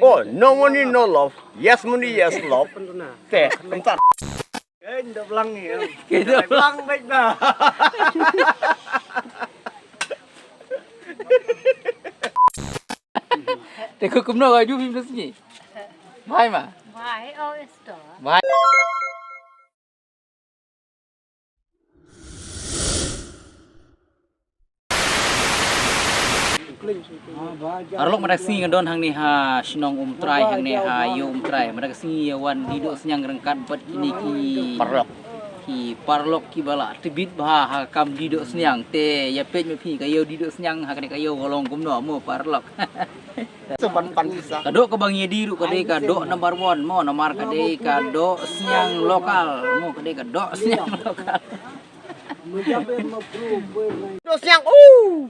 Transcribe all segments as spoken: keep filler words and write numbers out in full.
Oh, no money, no love. Yes money, yes love. Te, kumta. Eh, nda blang ni. Kita blang baik dah. Te ko kumno ga ju bim sngi. Bhai ma. Bhai, oh, esto. Bhai. Paralok, mynta ka sngi nga don hangne ha shnong Umtrai, hangne ha ïew Umtrai. Mynta ka sngi ïa wan dih doh sniang ryngkat bad kine ki paralok. Ki paralok kiba la tbit bha ha ka kam dih doh sniang. Te ïa peit ma phi ka ïew dih doh sniang ha kane ka ïew ka long kumno mo paralok. Ka doh kaba ngi dih ruh ka dei ka doh number one mo, namar ka dei ka doh sniang lokal mo, ka dei ka doh sniang lokal. Doh sniang, uh.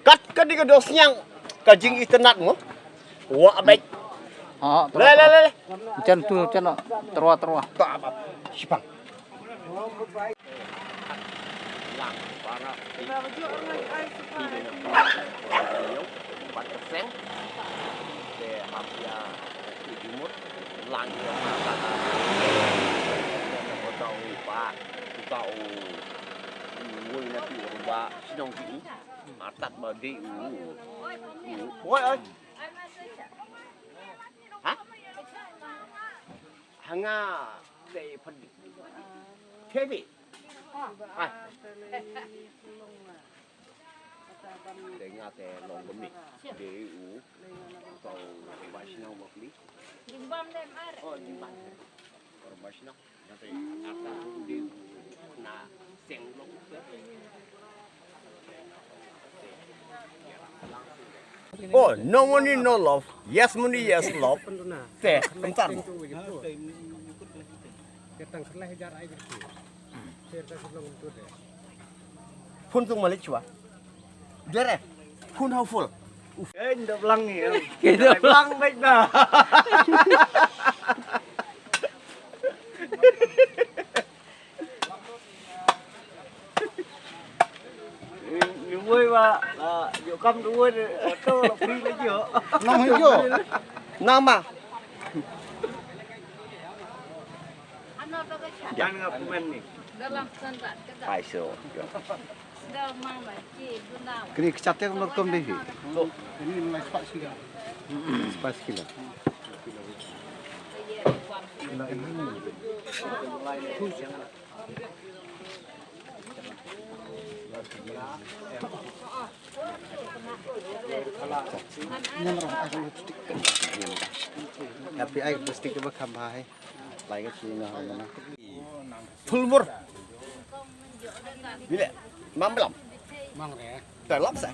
Kat ka dei ka doh sniang ka jingitynnad mo. Wa bek. Ha, le le le. Chen tu chen, terwa terwa. Shipang. Lang para ti ti ne na pun. Yo, pat keseng. Te hapia ti jumur lang yo. Ko tau pa, ko tau. Ngui na ti ruba sinong ti. Atat ba di u. Woi oi. Ha? Hanga te pedi. Kebi. Ai. Denga te long kemi. Dei u. Kau ba shnong ba kli. Jimbam dem ar. Oh, jimbam. Kau ba shnong. Nanti akan dei u na seng long. Oh, no money, no love. Yes money, yes love. Te, entar. Phone tu malik chua. Dere. Phone how full. Eh, nda blang ni. Kita blang baik dah. Ni woi ba, la, yo kam tu woi, tu la free lagi yo. Nang hijau. Nama? Jangan ngapain ni. Dalam standar. Hai so. Kri kecate nomor kom deh. Ini nilai sepak sila. Sepak sila. Tapi ai plastik ba kham bha hai. Lai ka chi na ha na. Thulmur. Bile. Mam blam. Mang re. Ta lam sa.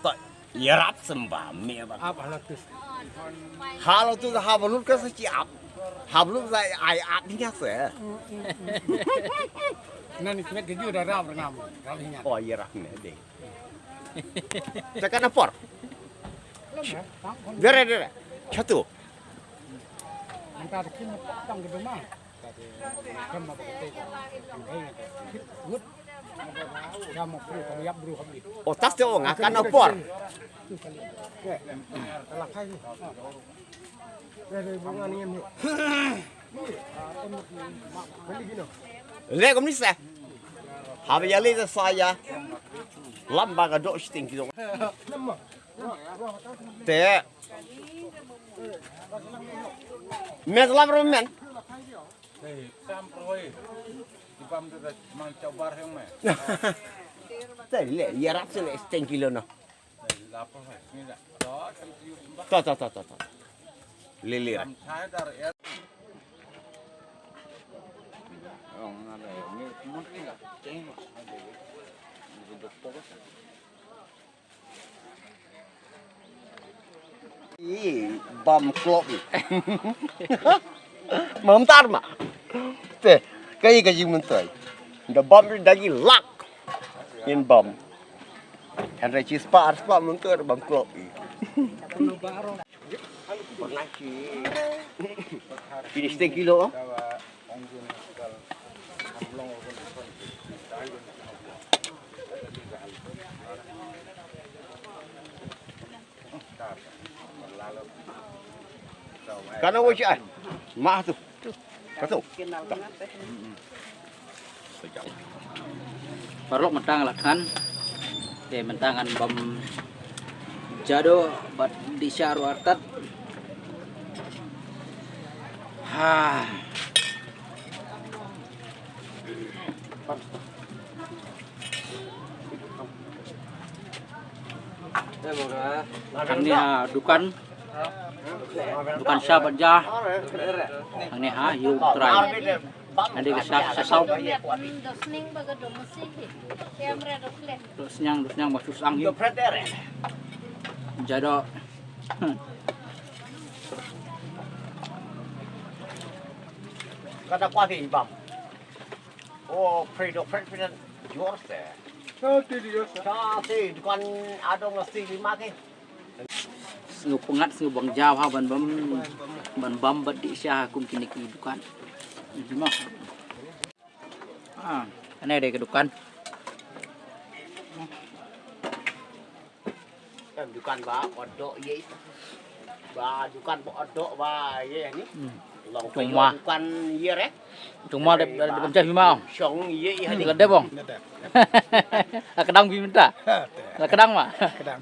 Ta yarap sembam ni ba. Ap halatus. Halatus ha balut ka sa chi ap. Ha balut sa ai ap ni ka sa. Nan ismet ke ju da rap ngam. Rap ni. Oh yarap ni deh. Tekan apor. Dere dere. Chatu. O tas te o nga kan apor. Le kom ni sa. Haba ïa le sa ya. Lamba ka dok shooting ki dong. Te. Met lam ro men. Te le ïa rap se le shooting ki lo no. To to to to to. Lili rak. Ih, bam klop ih. Mam tar ma. Te, kai ka jing mentai. Da bam ri dagi lak. Yin bam. Hynrei chi spah ar spah mynta bam klop i. Pernah chi. Finish ten kilo. Ah. Kana wei shi ai. Ma tu. Ka tu. Paralok mynta nga la thngan. Te mynta ngan bam jado bad dih sha ruh artat. Ha. Hangne ha dukan. Dukan sha bad ja. Hangne ha ïew trai. Hangne ka sha sha saw. Dosniang dosniang ba shu sang hi. Jado. Kata kuat hi bam. Oh, Fredo, Fred, Fred, jor se. Sa ti di sa. Sa ti dukan adong nasi lima ke. Sngew pyngat, sngew bang jaw ha ban bam, ban bam bad dih sha kum kine ki dukan. Ni ma. Ah, ane dei ka dukan. Em, dukan ba odo ye. Ba dukan ba odo ba ye ni. Hmm. Long Cuma. Dukan ye re. Cuma de de de pencah bima. Shong ye ye ni. Kedai bong. La kedang bi minta. La kedang ma. Kedang.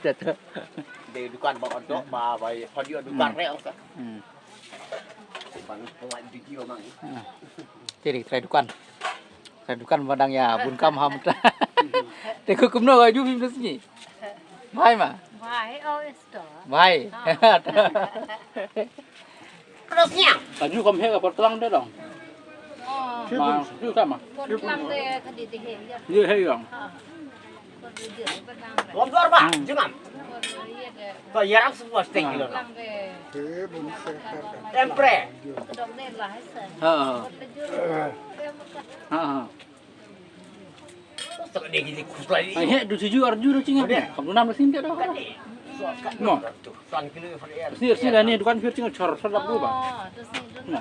Tuh, tuh. De dukan ba odo ba ba ye. Hodi dukan re ong sa. Hmm. Ban buat video mang. Ah. Te dei trai dukan. Trai dukan ba dang ïa bun kam ha mynta. Te ko kumno ka ju phim da sngi. Bhai ma. Bhai, oh, isto. Bhai. Ah. Ka ju kam he ka por tlang de dong. Oh. Ma, ju sama. Por tlang de ka di de he. Ye he dong. Ah. Lom dor ba, jingam. To yarap semua stek kilo. Empre. Ha ha. Ha ha. Ai he du siju arju du chinga. Kam du nam du sin ka do. No. Sini sini ni dukan phir chinga chor chor lap du ba. No.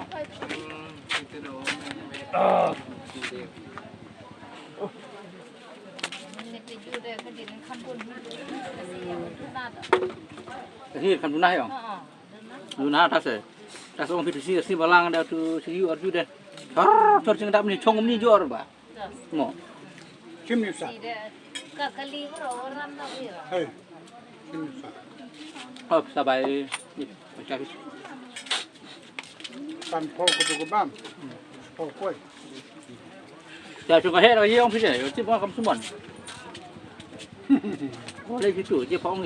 Hi kan punah yo. Luna ta se. Ta song hi tu si si balang da tu si yu arju de. Tor tor ching dap ni chong ni jor ba. Mo. Chim ni sa. Hey. Chim ni sa. Oh, sabai. Ni, macam ni. Kan pau ko ko bam. Pau koi. Ta chung ka he ra yong phi de, yo ti ba kam sumon. Ko le ki tu, je pau ngi.